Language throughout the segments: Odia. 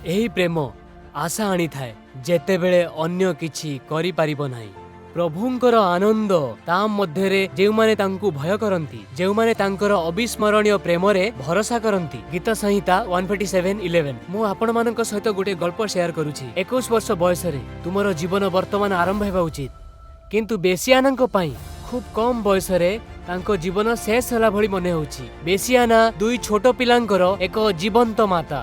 ଏହି ପ୍ରେମ ଆଶା ଆଣିଥାଏ, ଯେତେବେଳେ ଅନ୍ୟ କିଛି କରିପାରିବ ନାହିଁ। ପ୍ରଭୁଙ୍କର ଆନନ୍ଦ ତା ମଧ୍ୟରେ ଯେଉଁମାନେ ତାଙ୍କୁ ଭୟ କରନ୍ତି, ଯେଉଁମାନେ ତାଙ୍କର ଅବିସ୍ମରଣୀୟ ପ୍ରେମରେ ଭରସା କରନ୍ତି। ଗୀତ ସଂହିତା 147:11। ମୁଁ ଆପଣମାନଙ୍କ ସହିତ ଗୋଟେ ଗଳ୍ପ ସେୟାର କରୁଛି। 21 ବର୍ଷ ବୟସରେ ତୁମର ଜୀବନ ବର୍ତ୍ତମାନ ଆରମ୍ଭ ହେବା ଉଚିତ, କିନ୍ତୁ ବେସିଆନାଙ୍କ ପାଇଁ ଖୁବ୍ କମ୍ ବୟସରେ ତାଙ୍କ ଜୀବନ ଶେଷ ହେଲା ଭଳି ମନେ ହେଉଛି। ବେସିଆନା ଦୁଇ ଛୋଟ ପିଲାଙ୍କର ଏକ ଜୀବନ୍ତ ମାତା,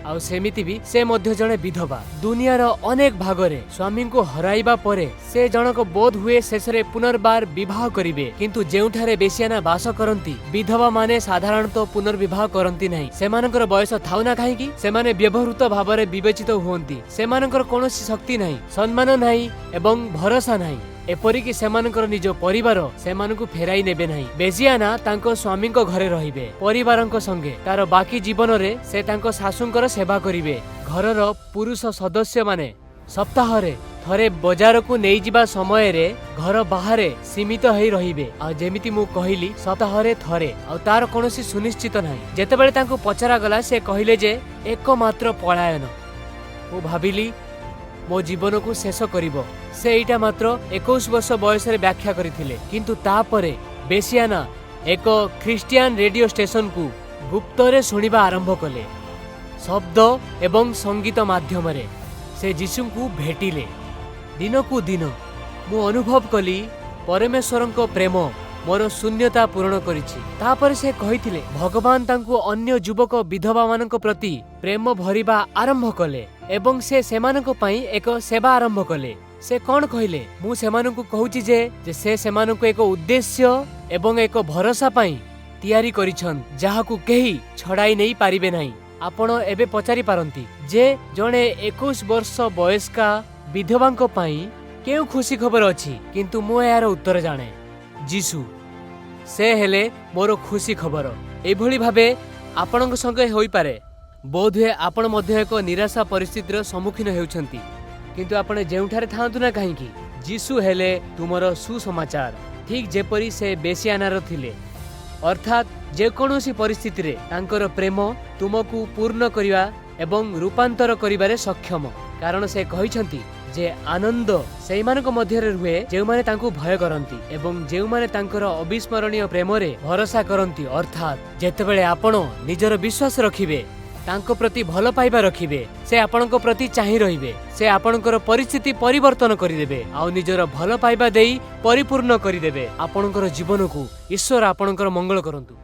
ଆଉ ସେମିତି ବି ସେ ମଧ୍ୟ ଜଣେ ବିଧବା। ଦୁନିଆର ଅନେକ ଭାଗରେ ସ୍ୱାମୀଙ୍କୁ ହରାଇବା ପରେ ସେ ଜଣକ ବୋଧ ହୁଏ ଶେଷରେ ପୁନର୍ବାର ବିବାହ କରିବେ। କିନ୍ତୁ ଯେଉଁଠାରେ ବେସିଆନା ବାସ କରନ୍ତି, ବିଧବା ମାନେ ସାଧାରଣତଃ ପୁନର୍ବିବାହ କରନ୍ତି ନାହିଁ। ସେମାନଙ୍କର ବୟସ ଥାଉ ନା କାହିଁକି, ସେମାନେ ବ୍ୟବହୃତ ଭାବରେ ବିବେଚିତ ହୁଅନ୍ତି। ସେମାନଙ୍କର କୌଣସି ଶକ୍ତି ନାହିଁ, ସମ୍ମାନ ନାହିଁ ଏବଂ ଭରସା ନାହିଁ। ଏପରିକି ସେମାନଙ୍କର ନିଜ ପରିବାର ସେମାନଙ୍କୁ ଫେରାଇ ନେବେ ନାହିଁ। ବେଜିଆନା ତାଙ୍କ ସ୍ୱାମୀଙ୍କ ଘରେ ରହିବେ ପରିବାରଙ୍କ ସଙ୍ଗେ। ତାର ବାକି ଜୀବନରେ ସେ ତାଙ୍କ ଶାଶୁଙ୍କର ସେବା କରିବେ। ଘରର ପୁରୁଷ ସଦସ୍ୟମାନେ ସପ୍ତାହରେ ଥରେ ବଜାରକୁ ନେଇଯିବା ସମୟରେ ଘର ବାହାରେ ସୀମିତ ହେଇ ରହିବେ। ଆଉ ଯେମିତି ମୁଁ କହିଲି, ସପ୍ତାହରେ ଥରେ, ଆଉ ତାର କୌଣସି ସୁନିଶ୍ଚିତ ନାହିଁ। ଯେତେବେଳେ ତାଙ୍କୁ ପଚରାଗଲା, ସେ କହିଲେ ଯେ ଏକମାତ୍ର ପଳାୟନ, ମୁଁ ଭାବିଲି, ମୋ ଜୀବନକୁ ଶେଷ କରିବ। ସେ ଏଇଟା ମାତ୍ର 21 ବର୍ଷ ବୟସରେ ବ୍ୟାଖ୍ୟା କରିଥିଲେ। କିନ୍ତୁ ତାପରେ ବେସିଆନା ଏକ ଖ୍ରୀଷ୍ଟିଆନ ରେଡିଓ ଷ୍ଟେସନକୁ ଗୁପ୍ତରେ ଶୁଣିବା ଆରମ୍ଭ କଲେ। ଶବ୍ଦ ଏବଂ ସଙ୍ଗୀତ ମାଧ୍ୟମରେ ସେ ଯୀଶୁଙ୍କୁ ଭେଟିଲେ। ଦିନକୁ ଦିନ ମୁଁ ଅନୁଭବ କଲି, ପରମେଶ୍ୱରଙ୍କ ପ୍ରେମ ମୋର ଶୂନ୍ୟତା ପୂରଣ କରିଛି। ତାପରେ ସେ କହିଥିଲେ, ଭଗବାନ ତାଙ୍କୁ ଅନ୍ୟ ଯୁବକ ବିଧବାମାନଙ୍କ ପ୍ରତି ପ୍ରେମ ଭରିବା ଆରମ୍ଭ କଲେ ଏବଂ ସେ ସେମାନଙ୍କ ପାଇଁ ଏକ ସେବା ଆରମ୍ଭ କଲେ। ସେ କ'ଣ କହିଲେ? ମୁଁ ସେମାନଙ୍କୁ କହୁଛି ଯେ ସେ ସେମାନଙ୍କୁ ଏକ ଉଦ୍ଦେଶ୍ୟ ଏବଂ ଏକ ଭରସା ପାଇଁ ତିଆରି କରିଛନ୍ତି, ଯାହାକୁ କେହି ଛଡ଼ାଇ ନେଇ ପାରିବେ ନାହିଁ। ଆପଣ ଏବେ ପଚାରି ପାରନ୍ତି ଯେ ଜଣେ 21 ବର୍ଷ ବୟସ୍କା ବିଧବାଙ୍କ ପାଇଁ କେଉଁ ଖୁସି ଖବର ଅଛି? କିନ୍ତୁ ମୁଁ ଏହାର ଉତ୍ତର ଜାଣେ। ଯୀଶୁ, ସେ ହେଲେ ମୋର ଖୁସି ଖବର। ଏଭଳି ଭାବେ ଆପଣଙ୍କ ସଙ୍ଗେ ହୋଇପାରେ। ବୋଧହୁଏ ଆପଣ ମଧ୍ୟ ଏକ ନିରାଶା ପରିସ୍ଥିତିର ସମ୍ମୁଖୀନ ହେଉଛନ୍ତି। କିନ୍ତୁ ଆପଣ ଯେଉଁଠାରେ ଥାଆନ୍ତୁ ନା କାହିଁକି, ଯୀଶୁ ହେଲେ ତୁମର ସୁସମାଚାର, ଠିକ୍ ଯେପରି ସେ ବେସିଆନାର ଥିଲେ। ଅର୍ଥାତ୍ ଯେକୌଣସି ପରିସ୍ଥିତିରେ ତାଙ୍କର ପ୍ରେମ ତୁମକୁ ପୂର୍ଣ୍ଣ କରିବା ଏବଂ ରୂପାନ୍ତର କରିବାରେ ସକ୍ଷମ, କାରଣ ସେ କହିଛନ୍ତି ଯେ ଆନନ୍ଦ ସେଇମାନଙ୍କ ମଧ୍ୟରେ ରୁହେ ଯେଉଁମାନେ ତାଙ୍କୁ ଭୟ କରନ୍ତି ଏବଂ ଯେଉଁମାନେ ତାଙ୍କର ଅବିସ୍ମରଣୀୟ ପ୍ରେମରେ ଭରସା କରନ୍ତି। ଅର୍ଥାତ୍ ଯେତେବେଳେ ଆପଣ ନିଜର ବିଶ୍ୱାସ ରଖିବେ, ତାଙ୍କ ପ୍ରତି ଭଲ ପାଇବା ରଖିବେ, ସେ ଆପଣଙ୍କ ପ୍ରତି ଚାହିଁ ରହିବେ। ସେ ଆପଣଙ୍କର ପରିସ୍ଥିତି ପରିବର୍ତ୍ତନ କରିଦେବେ ଆଉ ନିଜର ଭଲ ପାଇବା ଦେଇ ପରିପୂର୍ଣ୍ଣ କରିଦେବେ ଆପଣଙ୍କର ଜୀବନକୁ। ଈଶ୍ୱର ଆପଣଙ୍କର ମଙ୍ଗଳ କରନ୍ତୁ।